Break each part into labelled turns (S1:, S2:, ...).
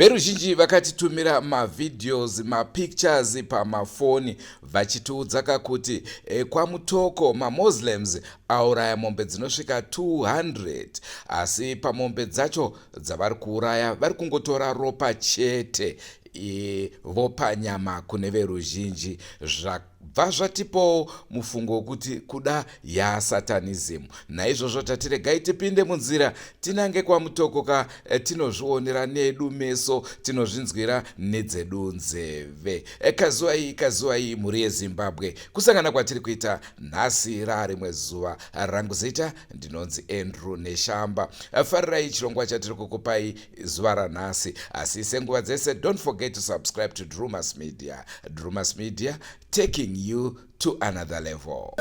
S1: Veruzhinji vakatitumira mavideos, mapictures pamafoni vachitiudza kakuti e, kwaMutoko maMuslims auraya mombe dzinosvika 200 asi pamombe dzacho dzavari kuuraya vari kungotora ropa chete e, vopa nyama kune veruzhinji zvabva zvatipowo mufungo wekuti kuda yasatanism naizvozvo tati regai tipinde munzira tinange kwamutoko ka eh, tinozvionera nedu meso tinozvinzwira nedzedu nzeve eh, kazuva iyi kazuva iyi mhuri yezimbabwe kusangana kwatiri kuita nhasi raarimwe zuva rangu zita ndinonzi andrew neshamba eh, farirai chirongwa chatiri kukupai zuva ranhasi asi senguva dzese don't forget to subscribe to drumas media drumas media taking you to another level.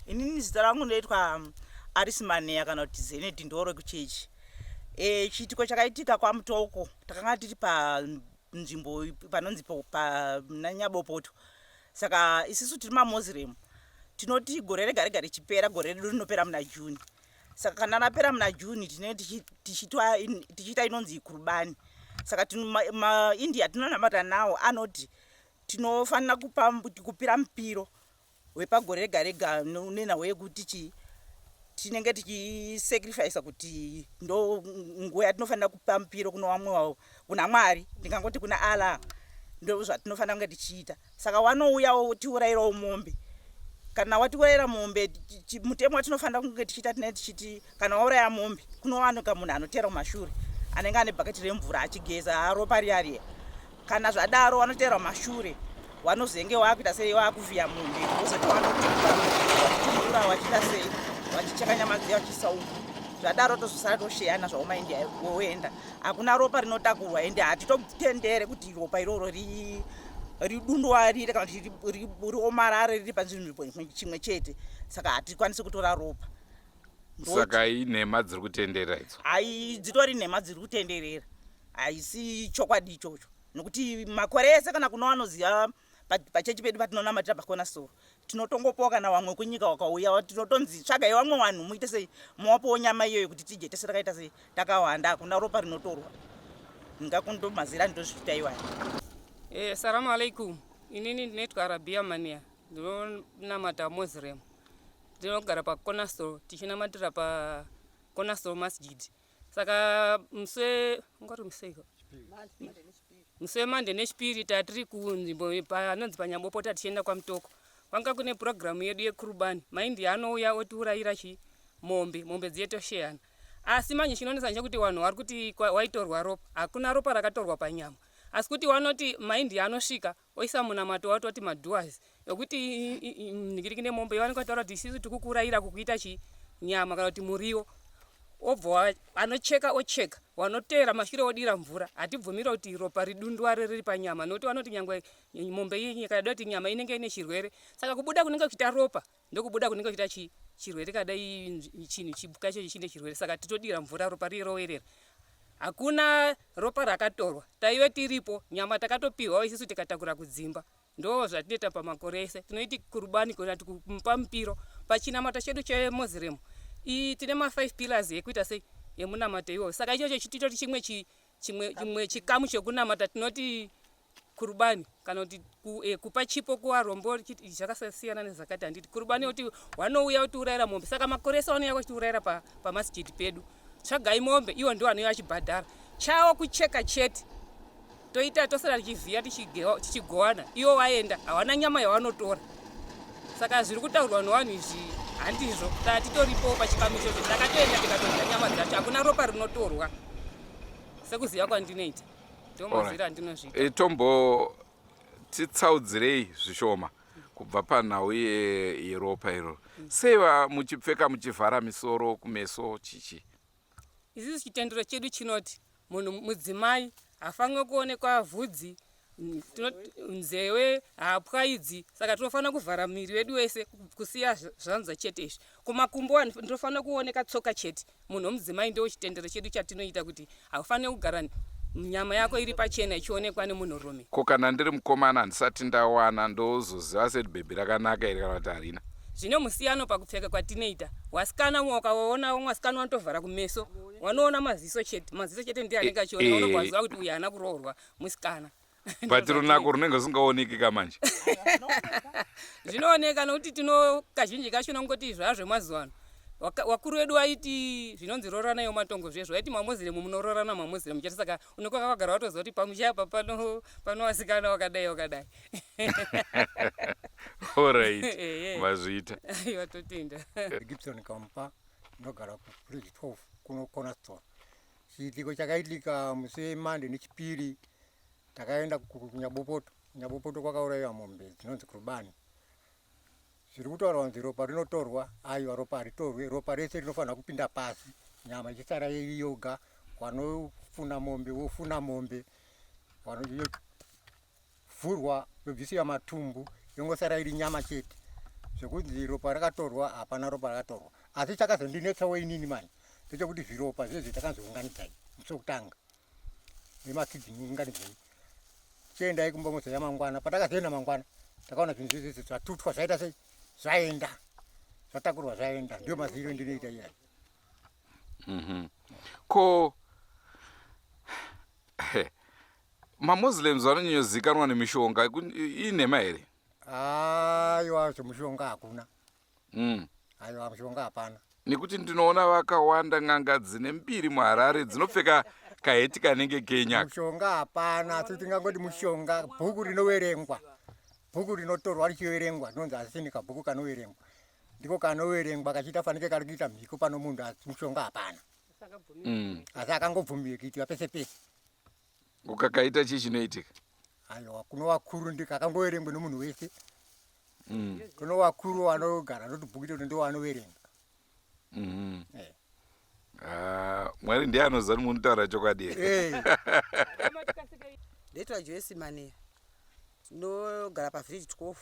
S2: Inini zita rangu ndinoitwa um, Aris Maneya kana kuti Zenedi Ndoro kuchechi. E, chiitiko chakaitika kwaMutoko takanga tiri panzvimbo panonzi pananyabopoto saka isisu tiri mamoziremu tinoti gore rega rega richipera gore redu rinopera muna June saka kana rapera muna june tinenge tichiita inonzi kurubani saka maindia tinonamata nawo anoti tinofanira kupira mupiro wepagore rega rega nenhau yekuti chii tinenge tichisacrifica kuti ndo nguva yatinofanira kupa mupiro kuno vamwe wavo kuna mwari ndingangoti kuna allah ndo zvatinofanira kunge tichiita saka wanouya wotiurayirawo mombe kana watiurayira mombe mutemo watinofanira kunge tichiita tinenge tichiti kana wauraya mombe kunowanika munhu anotera kumashure anenge ane bhaketi remvura achigeza ropa riya riya kana zvadaro wanotera kumashure wanozenge wakuita sei wakuvhiya mombe wozoti wanotumbura wachiita sei wachicheka nyama dziya wachiisa uku zvadaro tozosara tosheyana zvaumaindia woenda hakuna ropa rinotakurwa ende hatitotendere kuti ropa iroro ridunduwarire kana kuti riomarare riri panzvimbo chimwe chete saka hatikwanisi kutora ropa
S1: saka inhema dziri kutenderera idzo
S2: hai dzitori nhema dziri kutenderera haisi chokwadi ichocho nokuti makore ese kana kuno anoziva pachechi pedu patinonamatira pakonasoro tinotongopowa kana vamwe kunyika wakauya tinotonzi tsvagai vamwe vanhu muite sei muwapowo nyama iyoyo kuti tidye tese takaita sei takawanda hakuna ropa rinotorwa ndingakundomazira ndozviita iwaya
S3: eh, salamu alaikum inini ndinoitwa arabia mania ndinonamata muslim ndinogara pakonasol tichinamatira pakonasol masjid saka musi ungati museiko musi wemande nechipiri tatiri kunzvimbo panonzi panyabopota tichienda kwamutoko kwanga kune purogiramu yedu yekurubani maindia anouya otiurayira chi mombe mombe dziye tosheyana asi manje chinonetsa nchekuti vanhu vari kuti waitorwa ropa hakuna ropa rakatorwa panyama asi kuti vanoti maindia anosvika oisa munamato watoti maduas ekuti nhikiriki nemombe vanenge vataura kuti isisu tikukurayira kukuita chi nyama kana kuti muriwo obva anocheka ocheka wanoteera mashure odira mvura hatibvumira kuti ropa ridundware riri panyama nokuti vanoti nyangwe mombe iyi ikada kuti nyama inenge ine chirwere saka kubuda kunenge kuchiita ropa ndokubuda kunenge kuchiita chi chirwere kadai chinhu chipuka ichocho chine chirwere saka titodira mvura ropa riye rowerera Hakuna ropa rakatorwa taive tiripo nyama takatopihwawo isisu tikatakura kudzimba ndoo zvatinoita pamakore ese tinoiti kurubani kana kuti kumupa mupiro pachinamato chedu chemoziremu iyi tine ma five pillars ekuita sei emunamato iwoyo saka ichocho chitori chimwe chimwe chimwe chikamu chekunamata tinoti kurubani kana kuti ku, eh, kupa chipo kuvarombo zvakasiyana nezvakati handiti kurubani kuti wanouya utiurayira mombe saka makore ese vanouya vachitiurayira pamasjid pa pedu tsvagai mombe iwo ndiwo anouya achibhadhara chawo kucheka chete toita tosara tichivhiya tichigowana iwo waenda hawana nyama yawanotora saka zviri kutaurwa nevanhu izvi handizvo tatitoripo pachikamu ichocho takatoenda tikatodya nyama dzacho hakuna ropa rinotorwa sekuziva kwandinoita ndomazira andinozviita
S1: e, tombo titsaudzirei zvishoma Kubva panhau yeropa iroro, sei muchipfeka muchivhara misoro, kumeso, chichi?
S3: Isusu chitendero chedu chinoti munhu mudzimai hafaniri kuonekwa vhudzi, nzewe, hapwa idzi, saka tinofanira kuvhara muviri wedu wese kusiya zvanza chete izvi. Kumakumbo ndinofanira kuoneka tsoka chete. Munhu wemudzimai ndo chitendero chedu chatinoita kuti haufaniri kugara nyama yako iri pachena ichionekwa nemunhurume.
S1: Ko kana ndiri mukomana handisati ndawana, ndozoziva seti bhebhi rakanaka here kana kuti harina?
S3: Zvine musiyano pakupfeka kwatinoita. Wasikana umwe ukaona umwe wasikana wanotovhara kumeso, wanoona maziso chete, maziso chete ndiye anenge achioneka, unobva waziva kuti uyu haana kuroorwa, musikana.
S1: But runako runenge rusingaoneki kamanje.
S3: Zvinooneka nokuti tino kazhinji kacho nongoti zvazvemazuva ano wakuru vedu vaiti zvinonzi roranaiwo matongo zvezvo, vaiti mamoziremu munororana mamoziremu chete, saka unenge wakagara watoziva kuti pamusha apa pano wasikana wakadai wakadai.
S1: Alright, mazviita.
S3: Aiwa, totenda.
S4: Gibson Kampa, ndinogara kuVillage 12 kuno Cornerstone. Chiitiko chakaitika musi weMande neChipiri, takaenda kuNyabopoto. Nyabopoto kwakaurayiwa mombe dzinonzi kurubani. Zviri kutaurwa kunzi ropa rinotorwa, aiwa, ropa haritorwe. Ropa rese rinofanira kupinda pasi, nyama ichisara iri yoga. Vanofuna mombe vofuna mombe, vhurwa yobvisiwa matumbu, yongosara iri nyama chete. Zvekunzi ropa rakatorwa, hapana ropa rakatorwa. Asi chakazondinetsawo inini manje ndechekuti zviropa zvezve takanzounganidzai musi wekutanga nemakidhini, unganidzai chiendai kumba mozoya mangwana. Patakazoenda mangwana, takaona zvinhu zvezve zvatutwa, zvaita sei, zvaenda, zvatakurwa, zvaenda. Ndiyo maziviro ndinoita iyayi.
S1: Ko maMuslims vanonyanyozikanwa nemishonga, inhema here?
S4: Aiwa, zvemushonga hakuna. Aiwa, mushonga hapana.
S1: Nekuti ndinoona vakawanda n'anga dzine mbiri muHarare dzinopfeka kaheti kanenge kenya.
S4: Mushonga hapana, asi tingangoti mushonga bhuku rinoverengwa, bhuku rinotorwa richiverengwa, rinonzi asini kabhuku kanoverengwa, ndiko kanoverengwa kachiita fanike kari kuita mhiko pano munhu, asi mushonga hapana. Asi akangobvumiwe kuitiwa pese pese.
S1: Ukakaita chii chinoitika?
S4: Aiwa, kuno vakuru kakangoverengwa nomunhu wese. Kuno vakuru vanogara noti bhuku itoto ndo vanoverenga.
S1: Ah, Mwari ndiye anoziva kuti munotaura chokwadi here.
S5: Ndoitwa Joyce Mania, tinogara paVillage 12,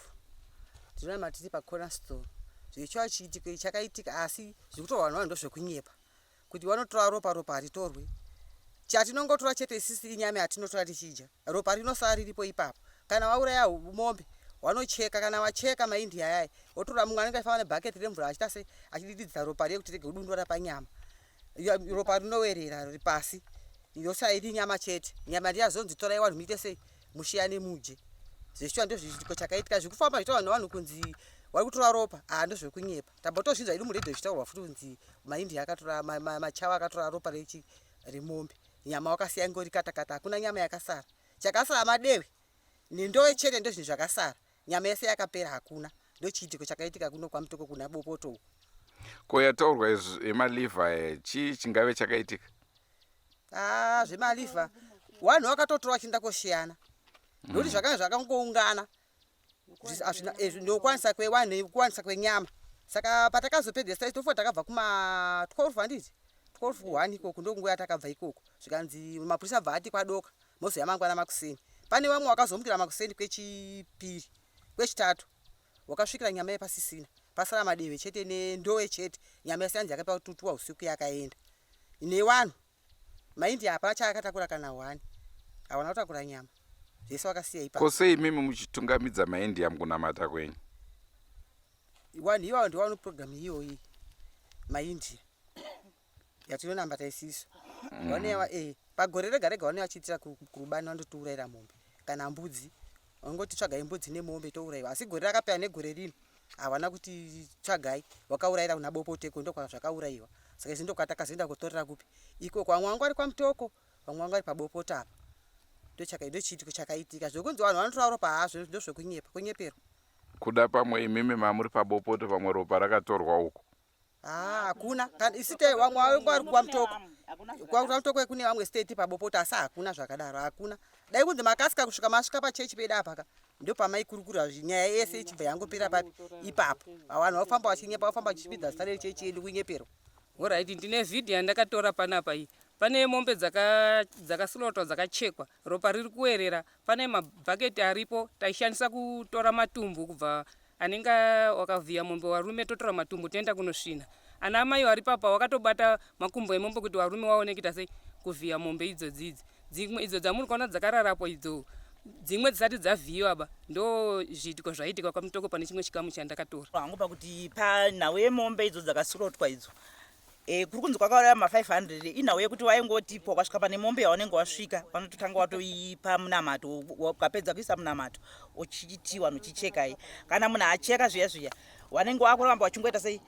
S5: tinoramba tiri paCornerstone. Zvechiwa chiitiko ichi chakaitika, asi zviri kutorwa vanhu vanhu ndozvekunyepa kuti vanotora ropa. Ropa haritorwi. Chatinongotora chete isisi inyama yatinotora tichidya. Ropa rinosara riripo ipapo. Kana vauraya mombe, vanocheka. Kana vacheka, maIndia ayaya votora, mumwe anenge achifamba nebhaketi remvura achiita sei, achidididzira ropa riye kuti rege kudundura panyama. Ropa rinowerera riri pasi, yosara iri nyama chete. Nyama ndiyazonzi torai vanhu muite sei, mushiyane mudye. Zveshuwa ndozviitiko chakaitika. Zviri kufamba zvichitaurwa nevanhu kunzi vari kutora ropa, aa, ndozvekunyepa. Tambotozvinzwa idu muredhiyo zvichitaurwa futi kunzi maIndia akatora, machawa akatora ropa rechi remombe, nyama wakasiya ingori katakata. Hakuna nyama yakasara. Chakasara madewe nendowe chete, ndozvinhu zvakasara. Nyama yese yakapera, hakuna. Ndochiitiko chakaitika kuno kwaMutoko kuna Bopoto uku.
S1: Ko yataurwa izvi yemaliver, chii chingave chakaitika?
S5: Ah, zvemaliver vanhu vakatotora vachienda koshiyana nokuti zvakanga zvakangoungana. Ndokwanisa kwevanhu, kuwanisa kwenyama. Saka patakazopedzesa tofuka takabva kuma 12, handiti 12 1 ikoko, ndokunguva yatakabva ikoko. Zvikanzi mapurisa abva ati kwadoka, mozoya mangwana makuseni. Pane vamwe vakazomukira makuseni kwechipiri, kwechitatu, wakasvikira nyama yepasisina, pasara madehwe chete nendowe chete. Nyama yese yanzi yakapa kututuwa usiku yakaenda nevanhu. MaIndia hapana chaakatakura, kana hwani hawana kutakura. Nyama zvese wakasiya ipapo.
S1: Ko sei imimi muchitungamidza maIndia mukunamata kwenyu?
S5: Vanhu ivavo ndivo vano program iyoyi, maIndia yatinonambata isisu. Vanouya pagore rega rega, vanouya vachiitira kurubani, vanotiurayira mombe kana mbudzi. Vangoti tsvagai mbudzi nemombe tourayiwa. Asi gore rakapera negore rino havana kuti tsvagai, vakaurayira kuna Bopoteko, ndokwazvakaurayiwa. Saka isi ndokwatakazoenda kutorera kupi ikoko. Vamwe vangu vari kwaMutoko, vamwe vangu vari paBopoto apa. Ndochiitiko chakaitika. Zvokunzi vanhu vanotora ropa, hazvo, ndozvekunyepa, kunyeperwa.
S1: Kuda pamwe imimi mamuri paBopoto, pamwe ropa rakatorwa uko.
S5: Ah, hakuna. Kana isi te vamwe vangu vari kwaMutoko, kwaMutoko kune vamwe state paBopoto, asi hakuna zvakadaro, hakuna. Dai kunzi makasika kusvika masvika pachechi pedu apa ka. Ndopamaikurukura nyaya yese ichibva yangopera papi ipapo. Vanhu vafamba vachinyepa, vafamba vachisvibidza zita rechechi yedu kunyeperwa.
S3: Horaiti, ndine vhidhiyo yandakatora panapa iyi. Pane mombe dzakaslotwa, dzakachekwa, ropa riri kuerera. Pane mabhaketi aripo taishandisa kutora matumbu kubva anenge wakavhiya mombe warume, totora matumbu toenda kunosvina. Ana amai vari papa wakatobata makumbo emombe kuti varume waone kuita sei kuvhiya mombe idzodzi idzi. Dzimwe idzo dzamuri kuona dzakararapo idzo, dzimwe dzisati dzavhiyiwa ba. Ndo zviitiko zvaiitika kwaMutoko pane chimwe chikamu chandakatora.
S2: Hangu pakuti panhau yemombe idzo dzakasurotwa idzo, kuri kunzi kwakauraya ma500, inhau yekuti waingotipo wakasvika pane mombe yaunenge wasvika, vanototanga watoipa munamato. Ukapedza kuisa munamato, uchiitiwa nochichekai. Kana munhu acheka zviya zviya, vanenge vakuramba vachingoita sei,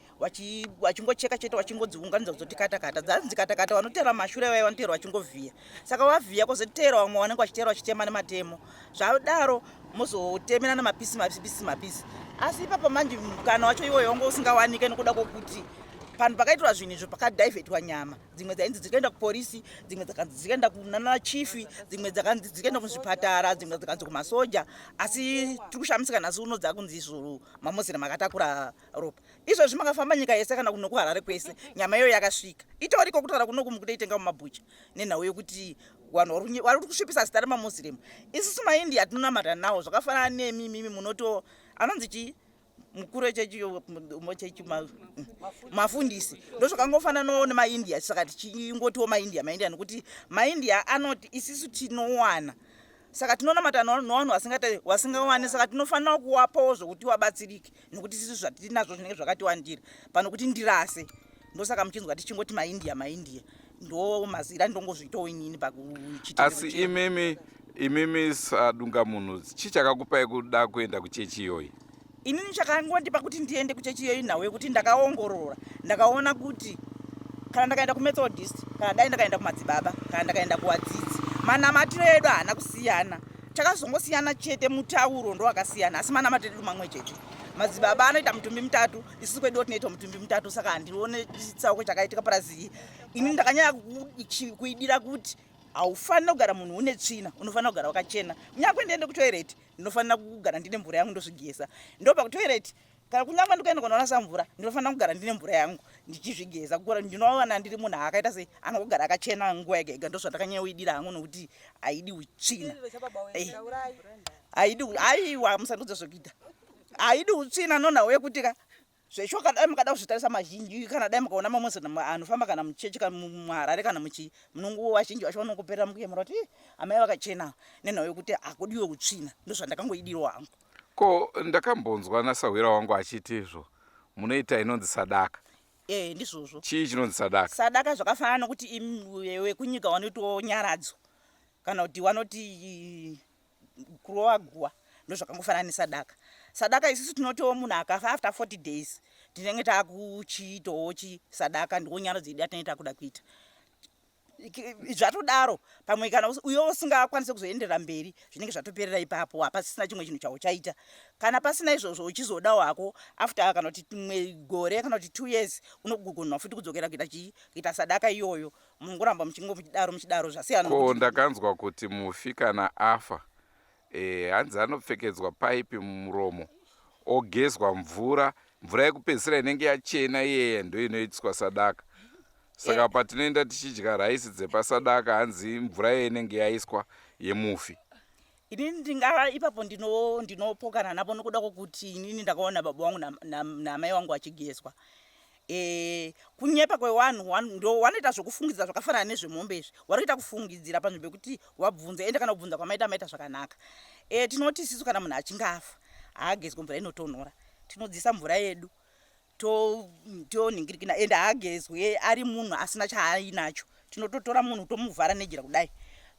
S2: vachingocheka chete, vachingodziunganidza kuzoti katakata, dzanzi katakata. Vanoteera mashure vaya, vanoteera vachingovhiya. Saka vavhiya, kwozoteera vamwe vanenge vachiteera vachitema nematemo. Zvadaro mozotemerana mapisi, mapisi, mapisi. Asi ipapo manje mukana wacho iwoyo wanga usingawanike nokuda kwokuti panhu pakaitirwa zvinhu izvo pakadhaivhetwa nyama. Dzimwe dzainzi dzikaenda kuporisi, dzimwe dzakanzi dzikaenda kunana chifi, dzimwe dzakanzi dzikaenda kuzvipatara, dzimwe dzakanzi kumasoja. Asi tiri kushamisika nhasi uno dzakunzi izvo mamoziremu akatakura ropa. Izvozvi makafamba nyika yese, kana kuno kuHarare kwese, nyama iyoyo yakasvika, itoriko. Kutaura kunoku mukutoitenga mumabhucha nenhau yekuti vanhu vari kusvipisa zita remamoziremu. Isusu maIndia tinonamata nawo zvakafanana nemi mimi munoto anonzi chii, mukuru wechechi, chechi mafundisi, ndozvakangofananawo nemaIndia. Saka tichingotiwo maIndia, maIndia, nokuti maIndia anoti isisu tinowana, saka tinonamata nevanhu vasingawani. Saka tinofanira kuwapawo zvokuti wabatsirike, nokuti isisu zvatinazvo zvinenge zvakatiwandira pano kuti ndirase. Ndosaka muchinzwa tichingoti maIndia, maIndia. Ndo mazira ndongozviitawo inini pakuchitendero
S1: Asi
S2: chedu.
S1: Imimi sadunga munhu, chii chakakupai kuda kuenda kuchechi iyoyi?
S2: Inini chakangondipa kuti ndiende kuchechi iyoyi nhau yekuti ndakaongorora, ndakaona kuti kana ndakaenda kuMethodist, kana dai ndakaenda kumadzibaba, kana ndakaenda kuvadzidzi, manamatiro edu haana kusiyana. Chakazongosiyana chete mutauro ndo wakasiyana, asi manamatiro edu mamwe chete. Madzibaba anoita mutumbi mutatu, isusu kweduwo tinoita mutumbi mutatu. Saka handione chitsauko chakaitika. Purazi ini ndakanyanya kuidira kuti haufaniri kugara munhu une tsvina, unofanira kugara wakachena. Kunyange ndiende kutoireti, ndinofanira kugara ndine mvura yangu, ndozvigeza ndobva kutoireti. Kana kunyange ndikaenda kunorasa mvura, ndinofanira kugara ndine mvura yangu ndichizvigeza. Kugara ndinowana ndiri munhu akaita sei, anogara akachena nguva yega yega. Ndozvandakanyanya kuidira hangu, nokuti haidi utsvina. Haidi, aiwa, musandudza zvokuita, haidi utsvina. Nonhau yekuti ka zveshoka dai mukada kuzvitarisa mazhinji, kana dai mukaona mamwe anofamba kana muchechi, kana muHarare, kana muchii, munongo vazhinji vacho vanongoperera mukuyemura kuti, "Ih, amai vakachena," nenhau yekuti hakudiwe utsvina. Ndozvandakangoidirawo hangu.
S1: Ko ndakambonzwa nasahwira wangu achiti izvo munoita inonzi sadaka.
S2: E, ndizvozvo.
S1: Chii chinonzi sadaka?
S2: Sadaka zvakafanana nokuti wekunyika wanoitiwo nyaradzo, kana kuti wanoti kurova guwa. Ndozvakangofanana nesadaka. Sadaka isusu tinotiwo munhu akafa, after 40 days tinenge taakuchiitawo chisadaka. Ndiwo nyaradzo yedu yatinenge takuda kuita. Zvatodaro pamwe kana uyo usingakwanisi kuzoenderera mberi, zvinenge zvatoperera ipapo, hapasisina chimwe chinhu chauchaita. Kana pasina izvozvo, uchizodawo hako after kana kuti mwe gore kana kuti 2 years, unogona futi kudzokera kuita chii, kuita sadaka iyoyo. Munongoramba muchingo muchidaro muchidaro, zvasiyana
S1: Ko ndakanzwa kuti mufi kana afa, hanzi anopfekedzwa paipi mumuromo, ogezwa mvura, mvura yekupedzisira inenge yachena iyeye ndo inoitiswa sadaka. Saka patinoenda tichidya raisi dzepasadaka, hanzi mvura iye inenge yaiswa yemufi.
S2: Inini ndingava ipapo ndinopokana napo, nokuda kwokuti inini ndakaona baba vangu naamai vangu vachigezwa. Kunyepa kwevanhu ndo wanoita zvokufungidzira, zvakafanana nezvemombe izvi. Wari kuita kufungidzira panzvimbo yekuti wabvunza. Ende kana kubvunza kwamaita, maita zvakanaka. Tinoti isisu kana munhu achinge afa, haagezwe mvura inotonhora. Tinodzisa mvura yedu, tonhingirikina. Ende haagezwe ari munhu asina chaainacho. Tinototora munhu, tomuvhara nejira kudai,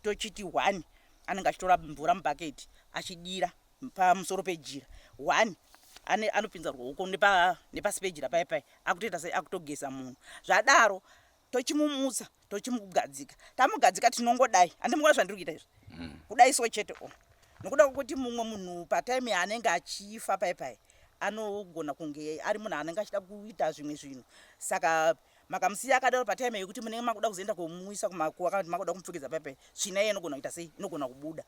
S2: tochiti one anenge achitora mvura mubhaketi achidira pamusoro pejira, one anopinza ruoko nepasi pejira pai pai, akutoita sei, akutogeza munhu. Zvadaro tochimumutsa, tochimugadzika. Tamugadzika, tinongodai, handimukona zvandiri kuita izvi, kudai so chete o, nokuda kwokuti mumwe munhu patime yaanenge achifa pai pai anogona kunge ari munhu anenge achida kuita zvimwe zvinhu. Saka makamusiya akadaro, patime yekuti munenge makuda kuzoenda komuisa kumakuva, kana kuti makuda kumupfekedza pai pai, tsvina iye inogona kuita sei, inogona kubuda.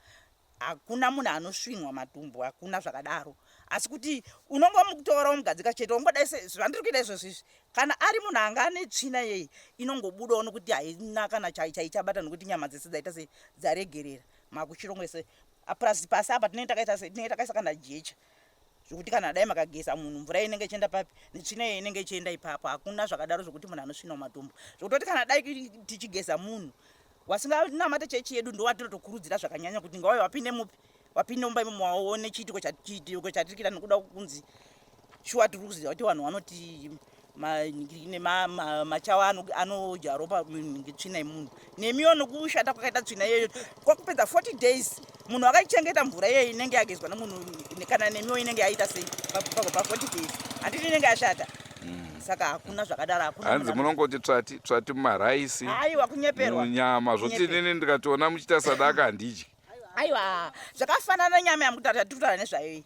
S2: Hakuna munhu anosvinwa matumbu, hakuna zvakadaro. Asi kuti unongomutora womugadzika chete, wongodai zvandiri kuita izvozvo izvi. Kana ari munhu anga ane tsvina yei inongobudawo nokuti haina kana chaichabata nokuti nyama dzese dzaita sei dzaregerera makuchirongese. Plus pasi apa tinenge takaita sei tinenge takaisa kana jecha zvekuti kana dai makageza munhu mvura inenge ichienda papi netsvina iyo inenge ichienda ipapo. Hakuna zvakadaro zvekuti munhu anosvina matumbu zvekutoti kana dai tichigeza munhu Wasinganamate chechi yedu ndowatinotokurudzira zvakanyanya kuti ngauye wapinde mupi wapinde mumba imomo waone chiitiko chiitiko chatiri kuita nekuda kunzi shuwa tiri kuziva kuti vanhu vanoti machawa anodya ropa tsvina yemunhu nemiwo nokushata kwakaita tsvina iyoyo kwakupedza 40 days munhu akaichengeta mvura iyoyo inenge yagezwa nemunhu kana nemiwo inenge yaita sei pa 40 days handiti inenge yashata Saka hakuna zvakadaro hakuna.
S1: Hanzi munongoti tsvati tsvati mumaraisi.
S2: Aiwa kunyeperwa.
S1: Munyama zvoti inini ndikatoona muchiita sadaka handidyi.
S2: Aiwa zvakafanana nyama yamukutaura tiri kutaura nezvayo iyi.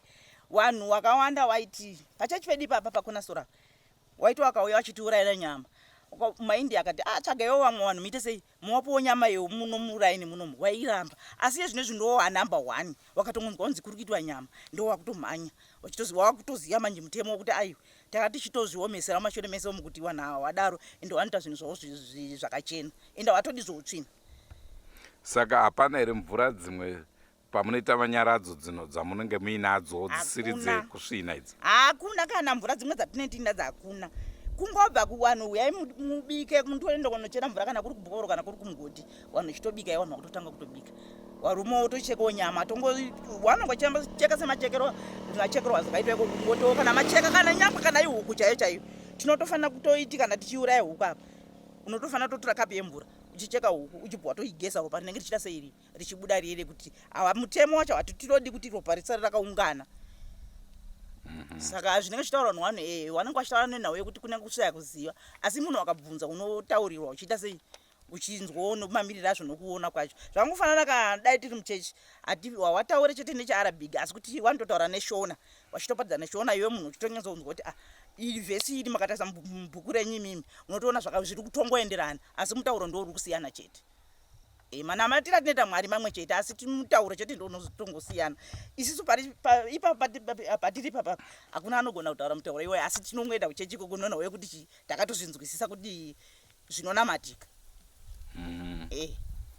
S2: Vanhu wakawanda waiti pachechi pedu ipapa pakona sora waiti wakauya wachitiurayira nyama. MaIndia akati ah tsvagaiwo vamwe vanhu muite sei muwapiwo nyama iyo muno muraini munomu wairamba. Asi iye zvinezvi ndo number one wakatongonzwa kunzi kuri kuitwa nyama ndo wakutomhanya wachitoziva wakutoziva manje mutemo wekuti aiwa Tanga tichitozviomesera mumashure mese umu kuti vanhu ava wadaro ende wanoita zvinhu zvavo zvakachena ende havatodi zvoutsvina.
S1: Saka hapana here mvura dzimwe pamunoita manyaradzo dzino dzamunenge muinadzo dzisiri dzekusvina idzi?
S2: Hakuna kana mvura dzimwe dzatinenge tiinadzo hakuna. Kungobva kuvanhu huyai mubike mutoenda kunochera mvura kana kuri kubhoro kana kuri kumugodhi vanhu chitobika ivanhu vakutotanga kutobika. Varume wotochekawo nyama tongo vanongocheka semachekero machekero azvakaitwa iko kungoto kana macheka kana nyangwe kana ihuku chaiyo chaiyo tinotofanira kutoiti kana tichiuraya huku apa unotofanira kutotora kapu yemvura uchicheka huku uchibva watoigeza ropa rinenge richiita seiri richibuda riye rekuti awa mutemo wacho hatitirodi kuti ropa risare rakaungana mhm. saka zvinenge zvichitaurwa nevanhu ee vanenge vachitaura nenhau yekuti kunenge kushaya kuziva asi munhu wakabvunza unotaurirwa uchiita sei uchinzwawo nemamiriro azvo nokuona kwacho zvangofanana ka dai tiri muchechi hawataure chete nechiarabic asi kuti wanototaura neshona wachitoparidza neshona iwe munhu uchitonyatsonzwa kuti ah, iri vhesi iri makatarisa mubhuku renyu imimi unotoona zviri kutongoenderana asi mutauro ndo uri kusiyana chete e, manamatiro atinoita mwari mamwe chete asi mutauro chete ndo unotongosiyana isisu patiri ipapa hakuna anogona kutaura mutauro iwoyo asi tinongoenda kuchechi ikoko nonhauye kuti takatozvinzwisisa kuti zvinonamatika
S1: mm. eh.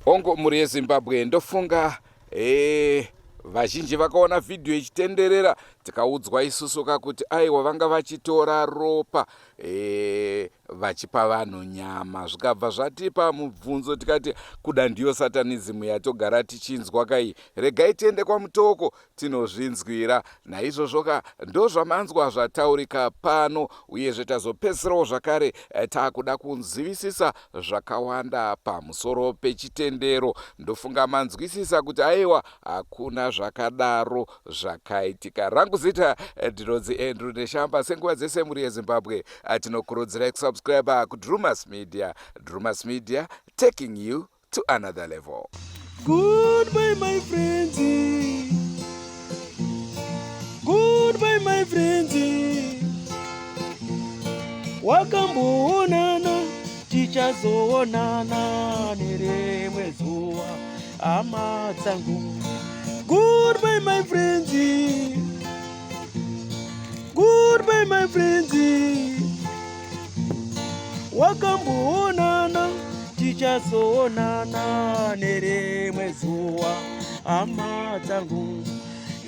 S1: Hongu mhuri yeZimbabwe ndofunga eh, vazhinji vakaona vhidhiyo ichitenderera tikaudzwa isusu ka kuti aiwa vanga vachitora ropa e, vachipa vanhu nyama zvikabva zvatipa mubvunzo tikati kuda ndiyo satanizimu yatogara tichinzwa kai regai tiende kwamutoko Tinozvinzwira. Naizvozvoka ndozvamanzwa zvataurika pano uyezve tazopedzisirawo zvakare eh, takuda kunzivisisa zvakawanda pamusoro pechitendero. Ndofunga manzwisisa kuti aiwa hakuna zvakadaro zvakaitika. Rangu zita eh, ndinonzi Andrew Neshamba. Senguva dzese mhuri yeZimbabwe eh, tinokurudzirai kusubscribe kuDrumas Media. Drumas Media taking you to another level.
S6: Goodbye my friends. Goodbye my friends. Wakamboonana tichazoonana nerimwe zuva hama dzangu. Goodbye my friends. Goodbye my friends. Wakamboonana tichazoonana nerimwe zuva hama dzangu.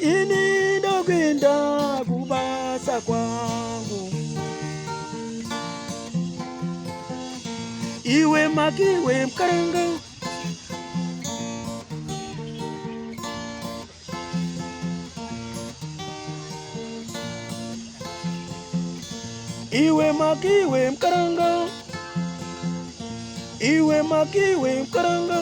S6: Ini ndokuenda kubasa kwangu. Iwe makiwe mkaranga Iwe makiwe mkaranga Iwe makiwe mkaranga